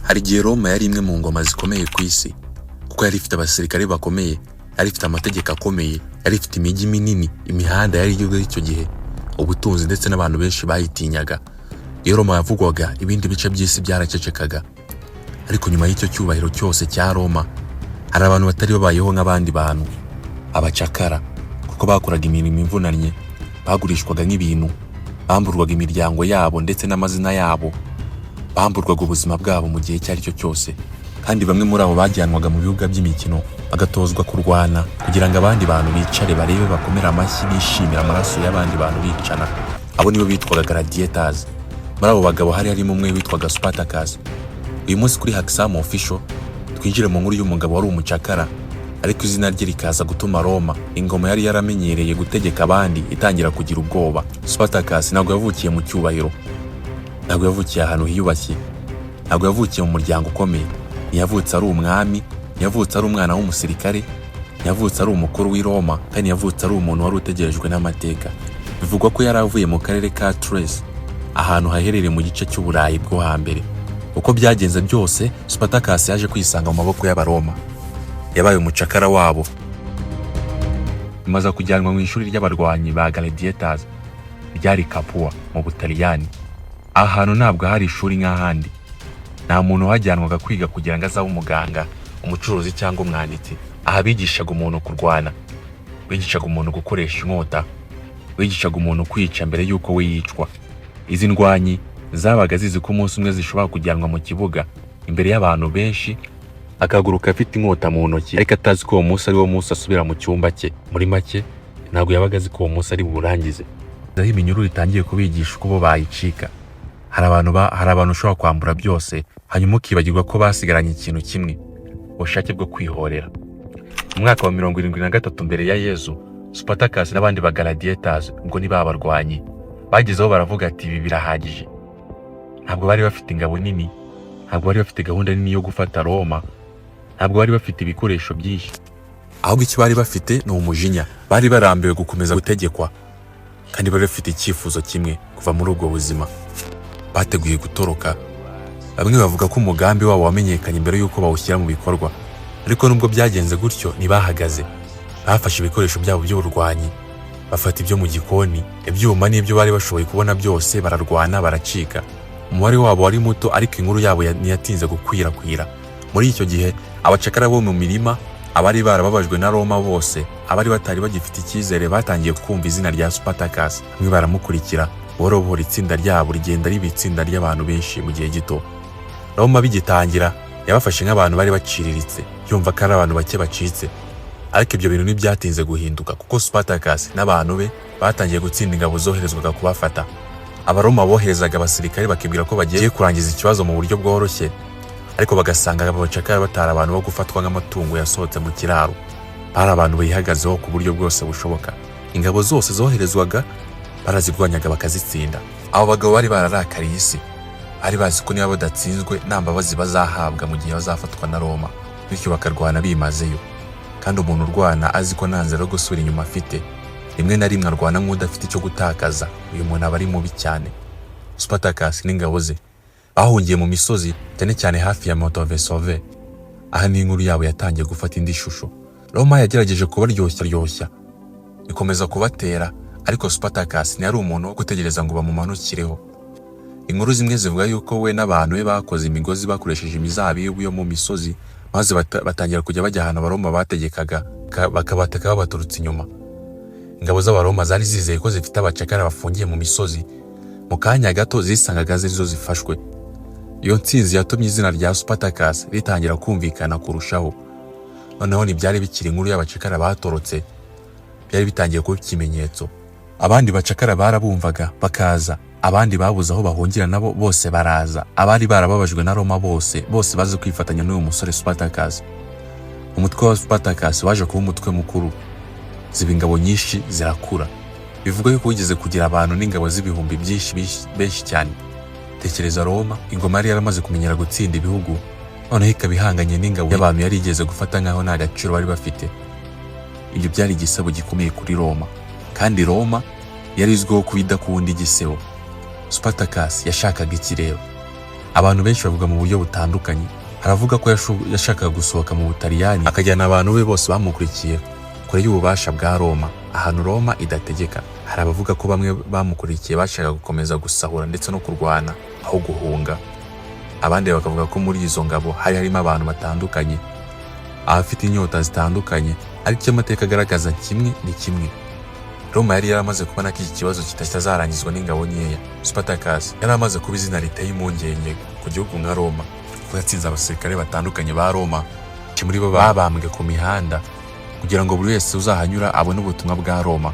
Hari igihe Roma yari imwe mu ngoma zikomeye ku isi, kuko yari ifite abasirikare bakomeye, yari ifite amategeko akomeye, yari ifite imijyi minini, imihanda yari igezweho icyo gihe, ubutunzi ndetse n'abantu benshi bayitinyaga. Iyo Roma yavugwaga, ibindi bice by'isi byaracecekaga. Ariko nyuma y'icyo cyubahiro cyose cya Roma, hari abantu batari babayeho nk'abandi bantu, abacakara, kuko bakoraga imirimo ivunanye, bagurishwaga nk'ibintu, bamburwaga imiryango yabo ndetse n'amazina yabo, bamburwaga ubuzima bwabo mu gihe icyo ari cyo cyose. Kandi bamwe muri abo bajyanwaga mu bibuga by'imikino, bagatozwa kurwana kugira ngo abandi bantu bicare barebe, bakomere amashyi, bishimira amaraso y'abandi bantu bicana. Abo nibo bitwaga gladiators. Muri abo bagabo hari harimo umwe witwaga Spartacus. Uyu munsi kuri Haxam Official twinjire mu nkuru y'umugabo wari umucakara, ariko izina rye rikaza gutuma Roma, ingoma yari yaramenyereye gutegeka abandi, itangira kugira ubwoba. Spartacus ntabwo yavukiye mu cyubahiro, ntabwo yavukiye ahantu hiyubashye, ntabwo yavukiye mu muryango ukomeye. Ntiyavutse ari umwami, ntiyavutse ari umwana w'umusirikare, ntiyavutse ari umukuru w'i Roma, kandi ntiyavutse ari umuntu wari utegerejwe n'amateka. Bivugwa ko yari avuye mu karere ka Thrace, ahantu haherereye mu gice cy'Uburayi bwo hambere. Uko byagenze byose, Spartacus yaje kwisanga mu maboko y'Abaroma. Yabaye umucakara wabo, imaze kujyanwa mu ishuri ry'abarwanyi ba gladiators ryari Capua mu Butaliyani. Aha hantu ntabwo hari ishuri nk'ahandi. Nta muntu wahajyanwaga kwiga kugira ngo azabe umuganga, umucuruzi cyangwa umwanditsi. Aha bigishaga umuntu kurwana, bigishaga umuntu gukoresha inkota, bigishaga umuntu kwica mbere y'uko we yicwa. Izi ndwanyi zabaga zizi ko umunsi umwe zishobora kujyanwa mu kibuga imbere y'abantu benshi, akaguruka afite inkota mu ntoki, ariko atazi ko uwo munsi ari wo munsi asubira mu cyumba cye. Muri make, ntabwo yabaga azi ko uwo munsi ari buwurangize. Aho iminyururu itangiye kubigisha uko bo bayicika. Hari abantu ushobora kwambura byose, hanyuma ukibagirwa ko basigaranye ikintu kimwe: ubushake bwo kwihorera. Mu mwaka wa 73 mbere ya Yezu, Spartacus n'abandi ba gladiators, ubwo ni babarwanyi, bagezeho baravuga ati: "Ibi birahagije." Ntabwo bari bafite ingabo nini, ntabwo bari bafite gahunda nini yo gufata Roma, ntabwo bari bafite ibikoresho byinshi. Ahubwo icyo bari bafite ni umujinya. Bari barambiwe gukomeza gutegekwa, kandi bari bafite icyifuzo kimwe: kuva muri ubwo buzima. Bateguye gutoroka. Bamwe bavuga ko umugambi wabo wamenyekanye mbere y'uko bawushyira mu bikorwa, ariko nubwo byagenze gutyo ntibahagaze. Bafashe ibikoresho byabo by'uburwanyi, bafata ibyo mu gikoni, ibyuma n'ibyo bari bashoboye kubona byose, bararwana baracika. Umubare wabo wari muto, ariko inkuru yabo ntiyatinze gukwirakwira. Muri icyo gihe, abacakara bo mu mirima, abari barababajwe na Roma bose, abari batari bagifite icyizere, batangiye kumva izina rya Spartacus. Bamwe baramukurikira. Buhoro buhoro itsinda ryabo rigenda riba itsinda ry'abantu benshi mu gihe gito. Roma bigitangira yabafashe nk'abantu bari baciriritse, yumva ko ari abantu bake bacitse. Ariko ibyo bintu ntibyatinze guhinduka, kuko Spartacus n'abantu be batangiye gutsinda ingabo zoherezwaga kubafata. Abaroma boherezaga abasirikare bakibwira ko bagiye kurangiza ikibazo mu buryo bworoshye, ariko bagasanga aba bacakara batari abantu bo gufatwa nk'amatungo yasohotse mu kiraro. Bari abantu bihagazeho ku buryo bwose bushoboka. Ingabo zose zoherezwaga barazirwanyaga bakazitsinda. Abo bagabo bari bararakariye isi. Bari bazi ko niba badatsinzwe nta mbabazi bazahabwa mu gihe bazafatwa na Roma, bityo bakarwana bimazeyo. Kandi umuntu urwana azi ko nta nzira yo gusubira inyuma afite, rimwe na rimwe arwana nk'udafite icyo gutakaza. Uyu muntu aba ari mubi cyane. Spartacus n'ingabo ze bahungiye mu misozi, cyane cyane hafi ya Monte Vesove. Aha ni inkuru yabo yatangiye gufata indi shusho. Roma yagerageje kubaryoshya ryoshya, ikomeza kubatera, ariko Spartacus ntiyari umuntu wo gutegereza ngo bamumanukireho. Inkuru zimwe zivuga yuko we n'abantu be bakoze imigozi bakoresheje imizabibu yo mu misozi, maze batangira kujya bajya ahantu Abaroma bategekaga, bakabataka babaturutse inyuma. Ingabo z'Abaroma zari zizeye ko zifite abacakara bafungiye mu misozi. Mu kanya gato zisangaga zirizo zifashwe. Iyo ntsinzi yatumye izina rya Spartacus ritangira kumvikana kurushaho. Noneho ntibyari bikiri inkuru y'abacakara batorotse, byari bitangiye kuba ikimenyetso. Abandi bacakara barabumvaga bakaza, abandi babuze aho bahungira nabo bose baraza. Abari barababajwe na Roma bose bose baze kwifatanya n'uyu musore Spartacus. Umutwe wa Spartacus waje kuba umutwe mukuru, ziba ingabo nyinshi, zirakura. Bivugwa yuko wigeze kugira abantu n'ingabo z'ibihumbi byinshi benshi cyane. Tekereza Roma, ingoma yari yaramaze kumenyera gutsinda ibihugu, noneho ikaba ihanganye n'ingabo y'abantu yari igeze gufata nk'aho nta gaciro bari bafite. Ibyo byari igisebo gikomeye kuri Roma, kandi Roma yari izwiho kuba idakunda igisebo. Spartacus yashakaga iki rero? Abantu benshi bavuga mu buryo butandukanye. Haravuga ko yashakaga gusohoka mu Butaliyani, akajyana abantu be bose bamukurikiye kure y'ububasha bwa Roma, ahantu Roma idategeka. Hari abavuga ko bamwe bamukurikiye bashakaga gukomeza gusahura ndetse no kurwana aho guhunga. Abandi bakavuga ko muri izo ngabo hari harimo abantu batandukanye, abafite inyota zitandukanye. Ariko icyo amateka agaragaza kimwe ni kimwe: Roma yari yaramaze kubona ko iki kibazo kitazarangizwa n'ingabo nkeya. Spartacus yari amaze kuba izina riteye impungenge ku gihugu nka Roma, kuko yatsinze abasirikare batandukanye ba Roma. Benshi muri bo babambwe ku mihanda kugira ngo buri wese uzahanyura abone ubutumwa bwa Roma.